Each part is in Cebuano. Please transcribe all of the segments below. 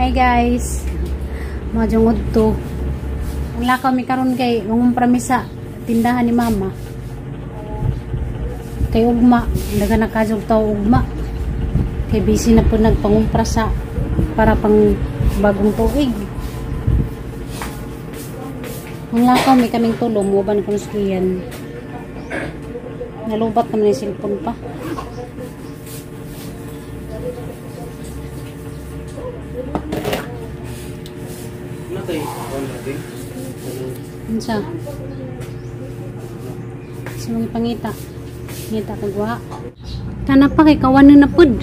Hi guys. Mga jungod to. Wala kami karon kay mangumpra mi sa tindahan ni mama. Kay ugma, daga na kajog tao ugma. Kay busy na po nagpangumpra sa para pang bagong tuig. Ang lakaw may kaming tulong, uban ko yan. Nalubat naman yung cellphone pa. Unsa? Sa mga pangita. Ngita kag wa. Tana pa kay kawan na pud.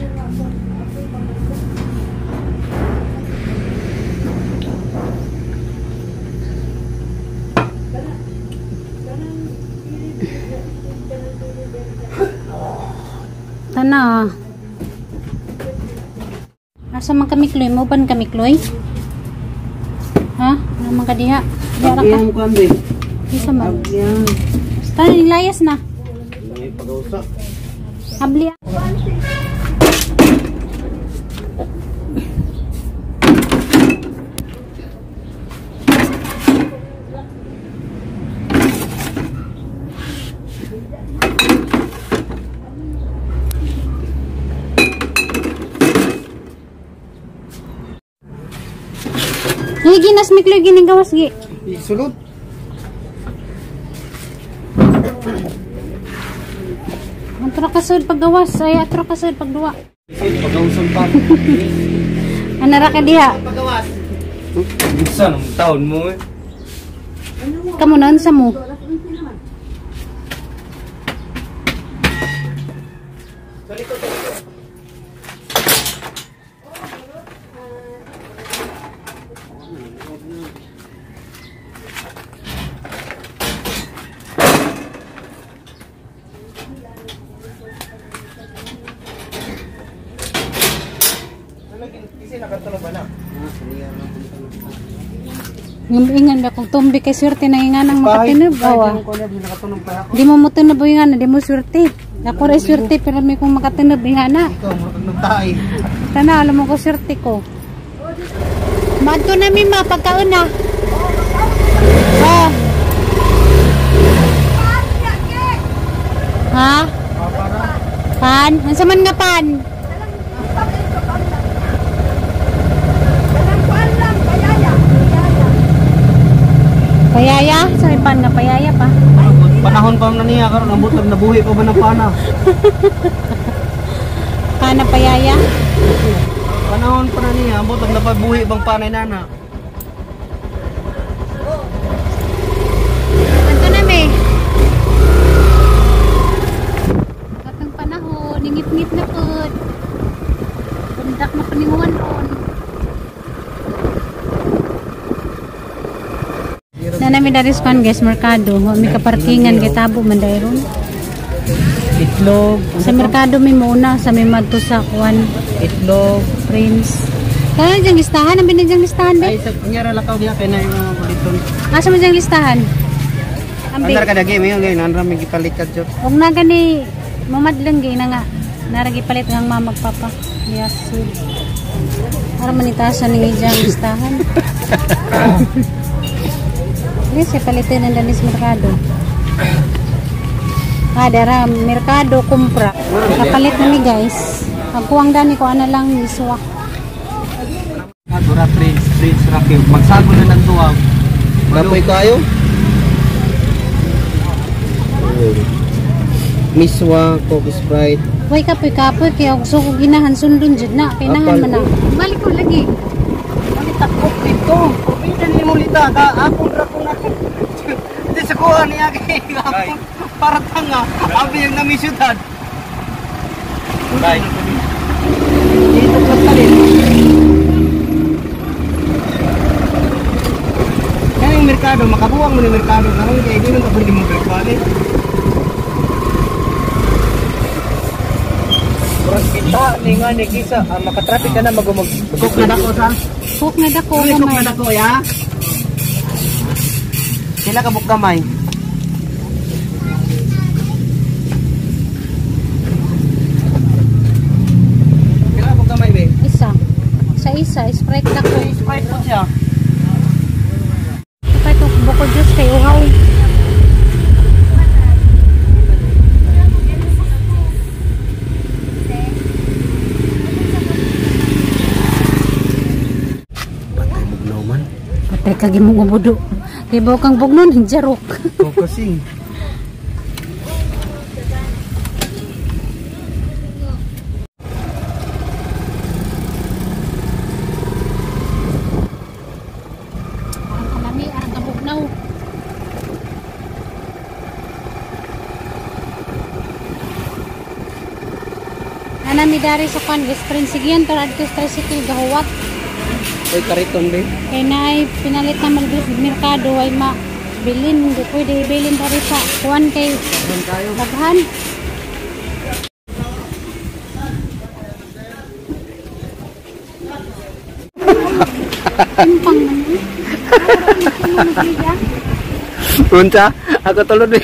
Tana. Asa man kami Kloy? Mo ban kami Kloy? Ha? Naman ka diha? Diha ra ka. Isa man. Basta nilayas na. Habli. Ay, ginas miklo gining gawas gi. Isulod. Antro ka sud paggawas, ay atro ka sud pagduwa. Pagawson pa. Anara ka diha. Pagawas. Unsa nang taon mo eh? Kamo na unsa mo? Ingan ba kung tumbi kay swerte na ingan ang makatinob awa. Di mo motinob ingan, di mo swerte. Ako ra swerte pero may kung makatinob ingan na. Ikaw mo kag nagtaay. Tana alam mo ko swerte ko. Madto na mi ma pagkaon na. Oh. Ha? Pan? Unsa man nga pan? Payaya? Sa may pan nga payaya pa. Panahon pa man niya karon ambot lang nabuhi pa ba ng pana. Pana payaya? Panahon pa na niya ambot lang napabuhi bang panay nana. Anto na me. Katong panahon, ningit-ngit na pud. Bundak na paninguan ron. Na nami daris kan guys merkado, wa mi kaparkingan kay tabo man dayron. Itlog sa merkado mi muna sa mi madto sa kuan itlog Prince. Kaya diyang listahan, ang binadiyang listahan be. Ay sa kunyara lakaw diha kay na yung mga baliton. Asa man diyang listahan? Ambi. Andar kada game yun gay nanra mi gipalit ka jud. Og na gani mamadlang gay na nga. Nara gipalit ang mama magpapa. Yes. Para manitasan ni diyang listahan. Ini saya palitin ang danis merkado. Ah, dara merkado kumpra. Kapalit na mi guys. Pagkuwang dani ko ana lang miswa. Dura Prince, Prince Rocky. Magsago na ng tuwag. Kapoy kayo? Miswa, Coke Sprite. Way kapoy kapoy kay og suko ginahan sundon jud na. Kinahan man na. Balik ko lagi. Takop dito. Pwede ni mo lita ka akong ra ko na. Di sa kuha niya kay akong para tanga. Abi yung nami syudad. Bye. Dito ka talit. Kaya yung merkado, makabuwang mo ni merkado karon kay di man ka pwede mo balik. Murag kita ni nga ni kisa makatraffic ka na magumag. Cook na dako sa. Cook na dako gamay. Cook na dako ya. Sila ka buk gamay. Sila ka buk gamay be? Isa. Sa Isa-isa, Sprite na ko. Sprite po siya. Sprite ko buko juice kay uhaw. Patay bugnaw man. Patay ka gimong ubudo. Kibaw kang bugnon, jarok. Focusing. Ang kalami, ang kabugnaw. Anami dari sa kwan, best friend sigyan, tara adto sa tricycle gahuwat. Uy, kariton be. Kay naay pinalit na malbus merkado ay ma bilin, hindi pwede ibilin dari sa kuan kay daghan. Timpang man eh. Unsa? Ako tulod eh.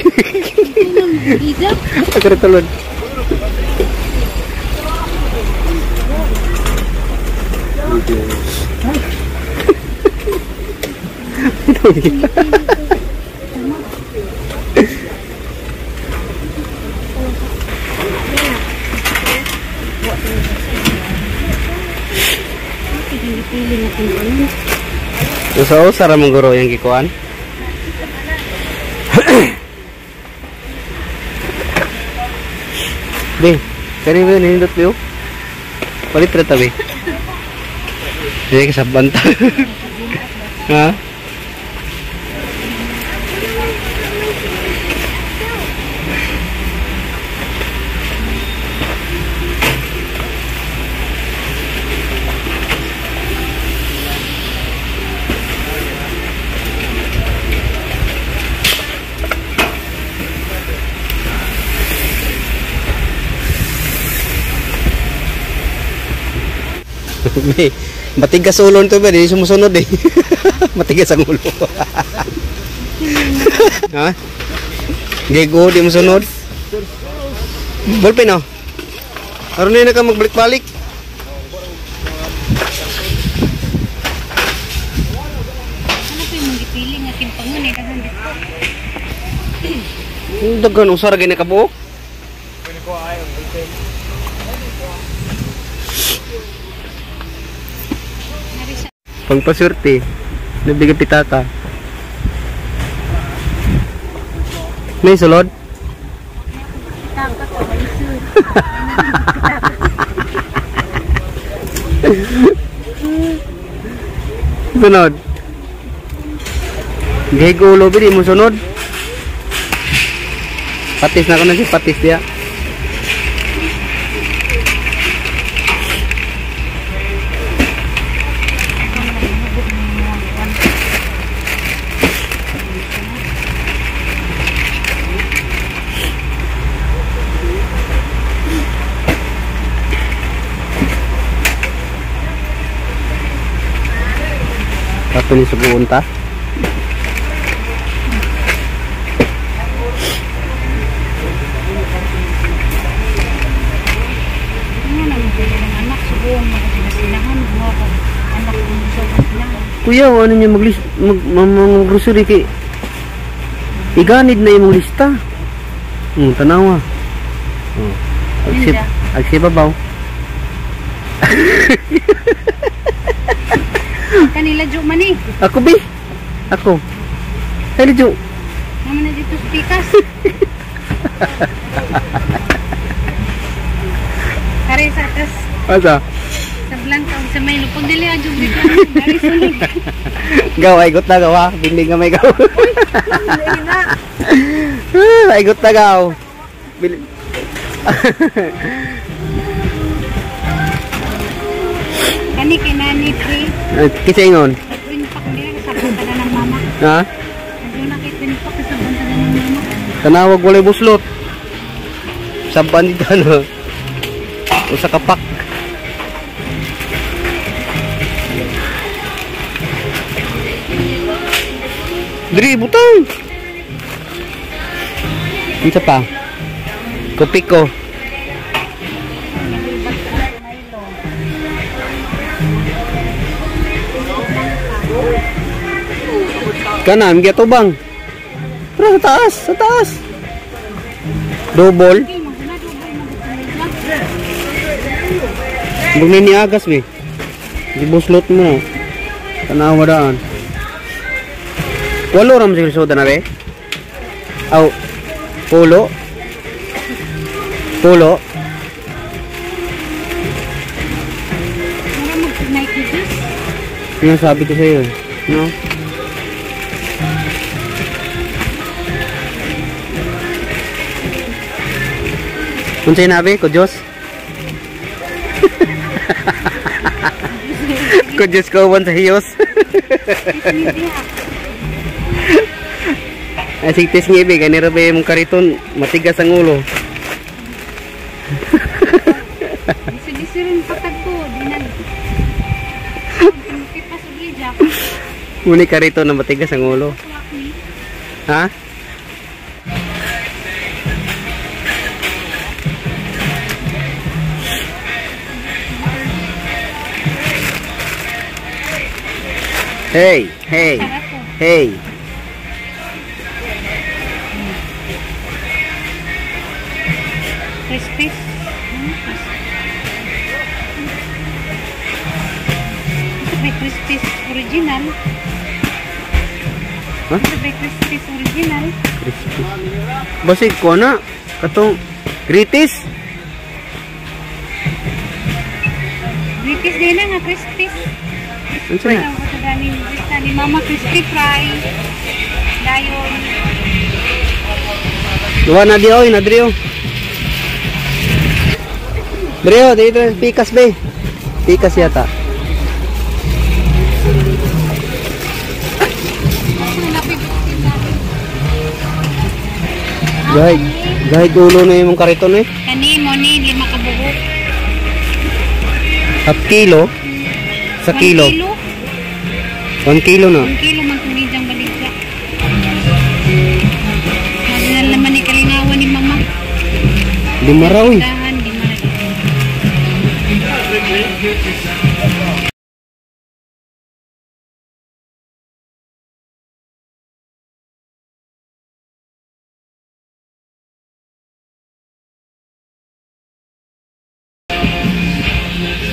Gija. Ako tulod. Usa-usa ra mong guro yung gikuan. Be, kani ba nindot biyo? Palit ra ta be. Dili ka sa banta. Ha? Be, matigas ulo nito be, di sumusunod eh. Matigas ang ulo. Ha? Gigo, di musunod. Ballpen oh. Aron na ka magbalik-balik. Ano po yung gipili nga timpangon eh, daghan dito. Daghan usa ra gyud na kabuok. Pangpaswerte, nabigyan pitaka. May sulod? Pitaka ko, may sulod. Sunod. Gigulo bili mo sunod. Patis na ko na si patis diya. Kato ni suguon ta. Kuya, ano niya mag-grocery kay iganid na imong lista. Tanawa. Agsip babaw. Kanila jo man eh. Ako bi. Ako. Kanila jo. Naman na dito sa pikas. Kare sa atas. Asa? Sa blanca o sa Milo. Pag dili adyo dito. Dari sunod. Gaw, ay gut na gaw. Bindi nga may gaw. Ay gut na gaw. Kani kay nani pre. Kisa ingon? Twin pack dili kasabot na ng mama. Ha? Adyo na kay twin pack kasabot na ng mama. Tanawag walay buslot. Saban dito ano. Usa ka pack. Diri butang. Isa pa. Kopi ko. Kanan giatubang. Pero sa taas, sa taas. Double. Bugni ni agas be. Gibuslot mo. Tanawa daan. Walo ra man siguro sudan na be. Aw. Pulo. Pulo. Yung sabi ko sa iyo, no? Unsay nabi ko Diyos? Ko Diyos ko uban sa hiyos. Ay sigtis ngibi gani ra ba imong kariton matigas ang ulo. Disi rin patag ko dinan. Muni karito na matigas ang ulo. Ha? Hey, hey, hey. Crispy. May crispy original. Huh? May crispy original. Crispy. Basig ko na katong gritis. Gritis din na nga crispy. Unsa na? Ni Mama crispy fry. Dayon. Duha na di oy, na drio. Drio, dito pikas be. Pikas yata. Gahig, gahig ulo na yung kariton eh. Kani mo ni 5 ka buhok. Half kilo? Sa kilo? 1 kilo na. 1 kilo man kung diyang baligya. Magal naman ni kalingawan ni mama. 5 raw eh. Dahan, 5 ra.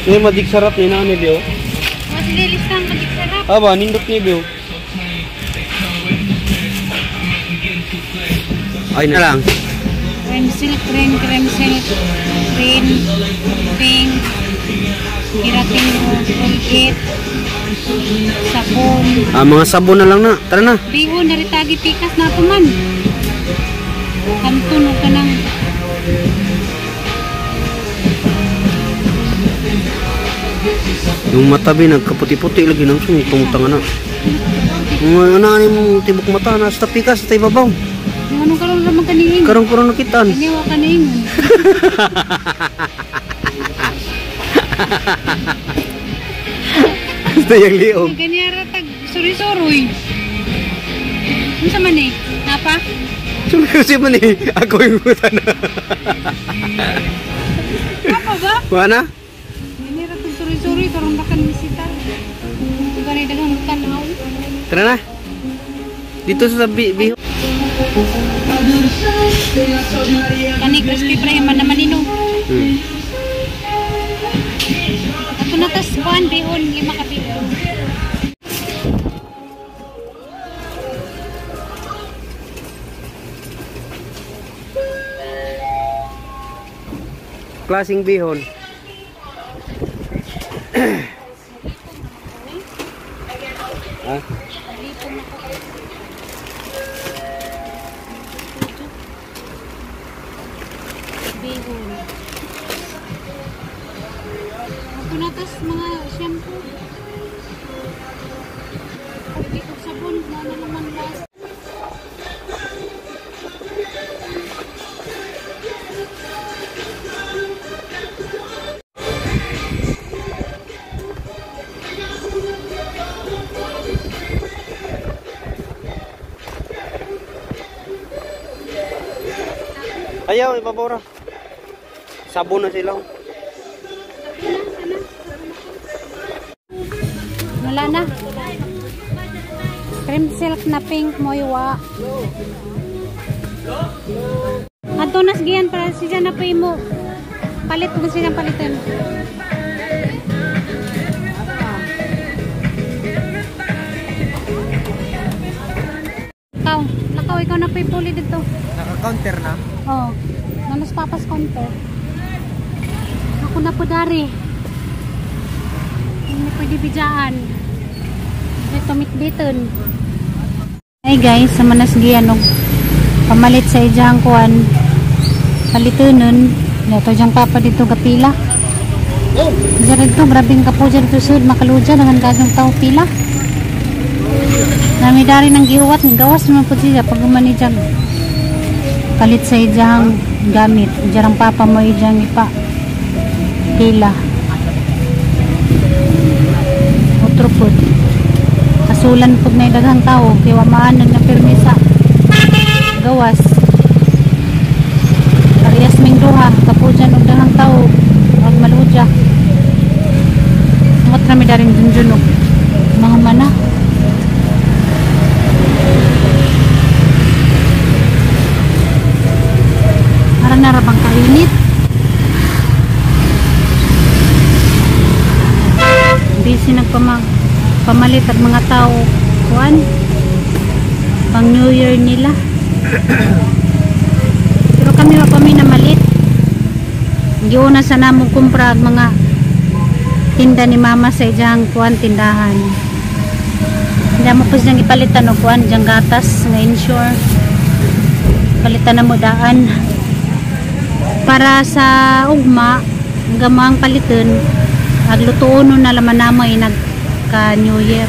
Ini madik sarap ni na ni Bio. Mas lilis kang madik sarap. Aba, nindot ni Bio. Ay na lang. Cream silk, cream, cream silk, green, pink, keratin, Colgate, sabon. Ah, mga sabon na lang na. Tara na. Bihon, naritagi pikas na pa man. Kanton o ka nang. Yung mata bi nagkaputi-puti lagi nang sung tumutang na. Ano na mo tibok mata na sa pikas sa ibabaw. Anong karon ra man kaniing? Karon karon nakitaan. Kani wa kaniing. Basta yung liog. Kani ra tag suri-suroy. Unsa man eh? Napa? Sumisi man eh. Ako yung buta na. Napa ba? Wala na? Suri-suri karon ra kan bisita. Gani daghang tan-aw. Tara na. Dito sa biho. Kani crispy fry man naman nino. Ato na tas kuan bihon 5 ka bihon. Klaseng bihon. Ha? Bihon. Ato na tas mga shampoo. Pagkikog sabon, na naman last. Ayaw, ibabora. Sabon na sila. Wala na. Cream silk na pink mo iwa. Ato nas giyan para siya na pa mo. Palit kung siya palitan. Ikaw, lakaw, ikaw na pa ipuli dito. Naka-counter na? Oo. Nanas papas counter. Ako na po dari. Hindi pwede bidyaan. Dito mitbiton. Hey guys, sa manas giyan og pamalit sa ijang kuan. Palitunon. Dito diyang papa dito gapila. Diyan dito, grabing kapo dyan dito sud, makaludya, dengan kagong tao pila. Nami dari ng gihuwat, gawas naman po siya pag umani dyan. Palit sa ijang gamit. Diyan ang papa mo ijang ipa. Pila. Otro po. Kasulan po na daghang tao, kaya maanan na pirmisa. Gawas. Parehas ming duha, kapo dyan og daghang tao. Huwag maludya. Umot rami daring junjunok. Mga mana. Para narabang kainit. Busy nagpamalit at mga tao. Kuan. Pang New Year nila. Pero kami wa pa mi namalit. Giuna sa namong kumpra ang mga tinda ni mama sa ijang kuan tindahan. Hindi mo po siyang ipalitan o kuan diyang gatas nga insure. Palitan na mo daan. Para sa ugma, ang gamang palitan, aglutoon na laman namo ay nagka New Year.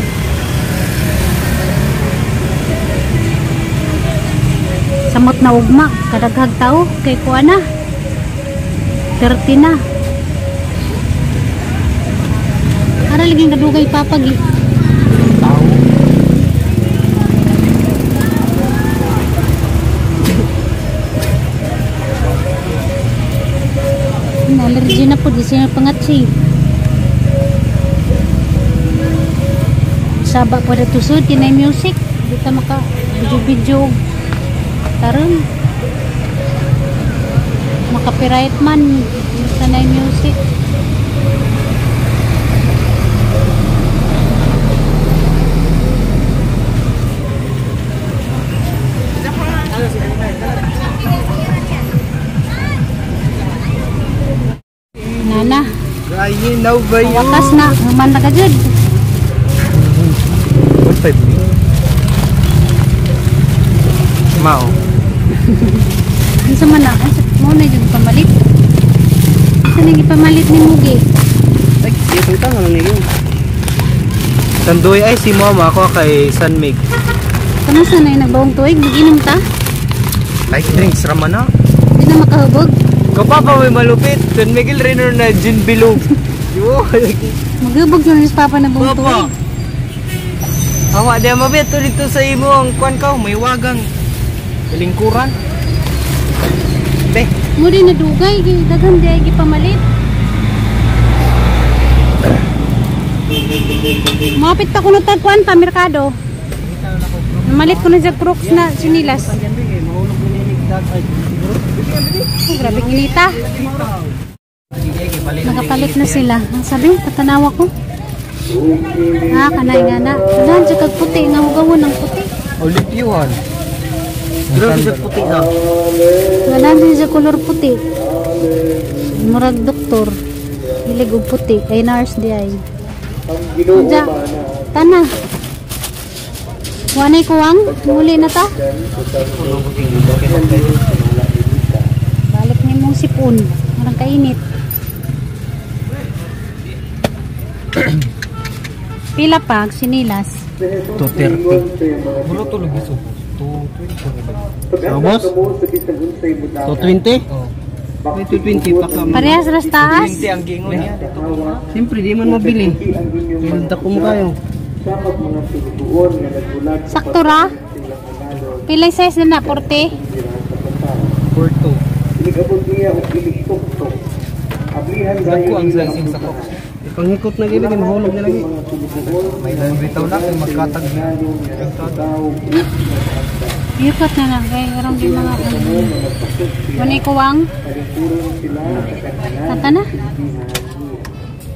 Samot na ugma, kadaghag tao kay kuan na. 30 na. Ara laging kadugay papagi. Tao. Allergy na po, di siya pangatsi. Saba po na tusod, kinay music. Di ta maka video-video. Taron. Makapiright man sa na music. Nana. Ayun, now ba yun? Wakas na. Human na ka dyan. 1.5. Mao. Unsa man na? Mo na jud pamalit. Unsa nang ipamalit ni Mugi? Ay, dito ta nga niyo. Tanduay ay si mama ako kay San Mig. Kanang sa nay nagbaong tuig, giinom ta? Light drinks raman na. Di na makahubog. Kapapa may malupit. San Miguel Reno na gin bilog. Yo. Maghubog yun ni Papa na buong Papa. tuig. Awa di mabit dito sa imo ang kuan ka may wagang lingkuran. Be. Mo din nadugay daghan di ay gipamalit. Mapit pa kuno tag kuan pa merkado. Namalit ko na sa Crocs na sinilas. Oh, grabe inita. Nakapalit na sila. Ang sabi, tatanawa ko. Ah, kanay nga na. Dahan siya kag puti. Nga hugawon ng puti. Olive. Grabe sa puti na. Nga din siya kolor puti. Murag doktor. Hilig og puti. Ay nurse di ay. Diya, tana. Wanay kuwang. Muli na ta. Balik ni mong sipon. Marang kainit. Pila pa, sinilas. 230. Bro, tulog iso. 220. Robos? 220? Oh. May 220 pa ka. Parehas ras taas. 20 ang gingon niya dito. Siyempre, di man mabili. Pinunta ko mo kayo. Sakto ra? Pila size na na? 40? 42. Dagko ang sizing sa Crocs. Panghikot na gini, mahulog na lagi. May lang bitaw na kay magkatag. Ikot na lang kay aron di mga Muna kuwang. Tata na.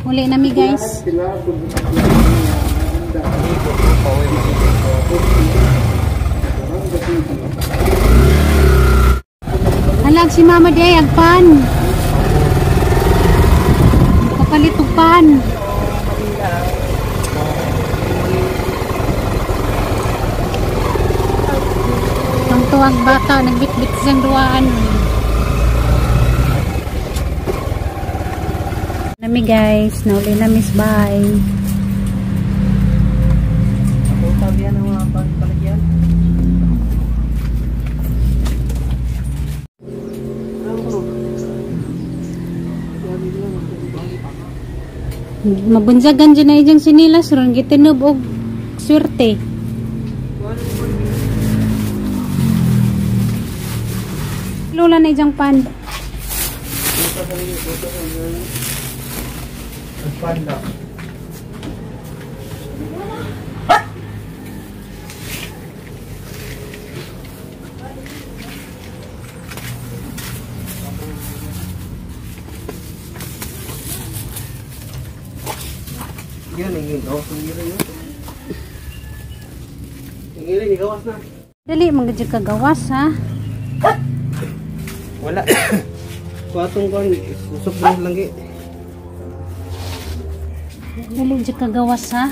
Uli na mi guys. Halag si Mama di ay agpan. Papalit og pan. Ang tuwag bata nagbitbit siyang duwaan. Nami guys, nauli na miss, bye. Ako tabihan ang mga pagpalagyan. Mabunjagan dyan na iyang sinilas ron gitinob og swerte. Lola na iyang pan. Panda. Yan, ingin. Oh, ingin yun. Ingin, gawas na. Dali man gud ka gawas ha. Wala. Kuatong kuan, usok na lang gi. Dali jud ka gawas ha.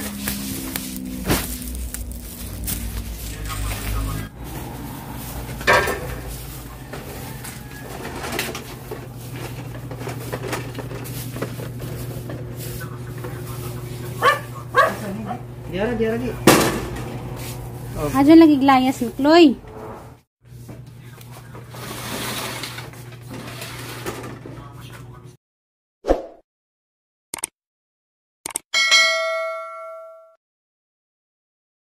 Diara, diara gi. Adyo lagi glayas ni Chloe.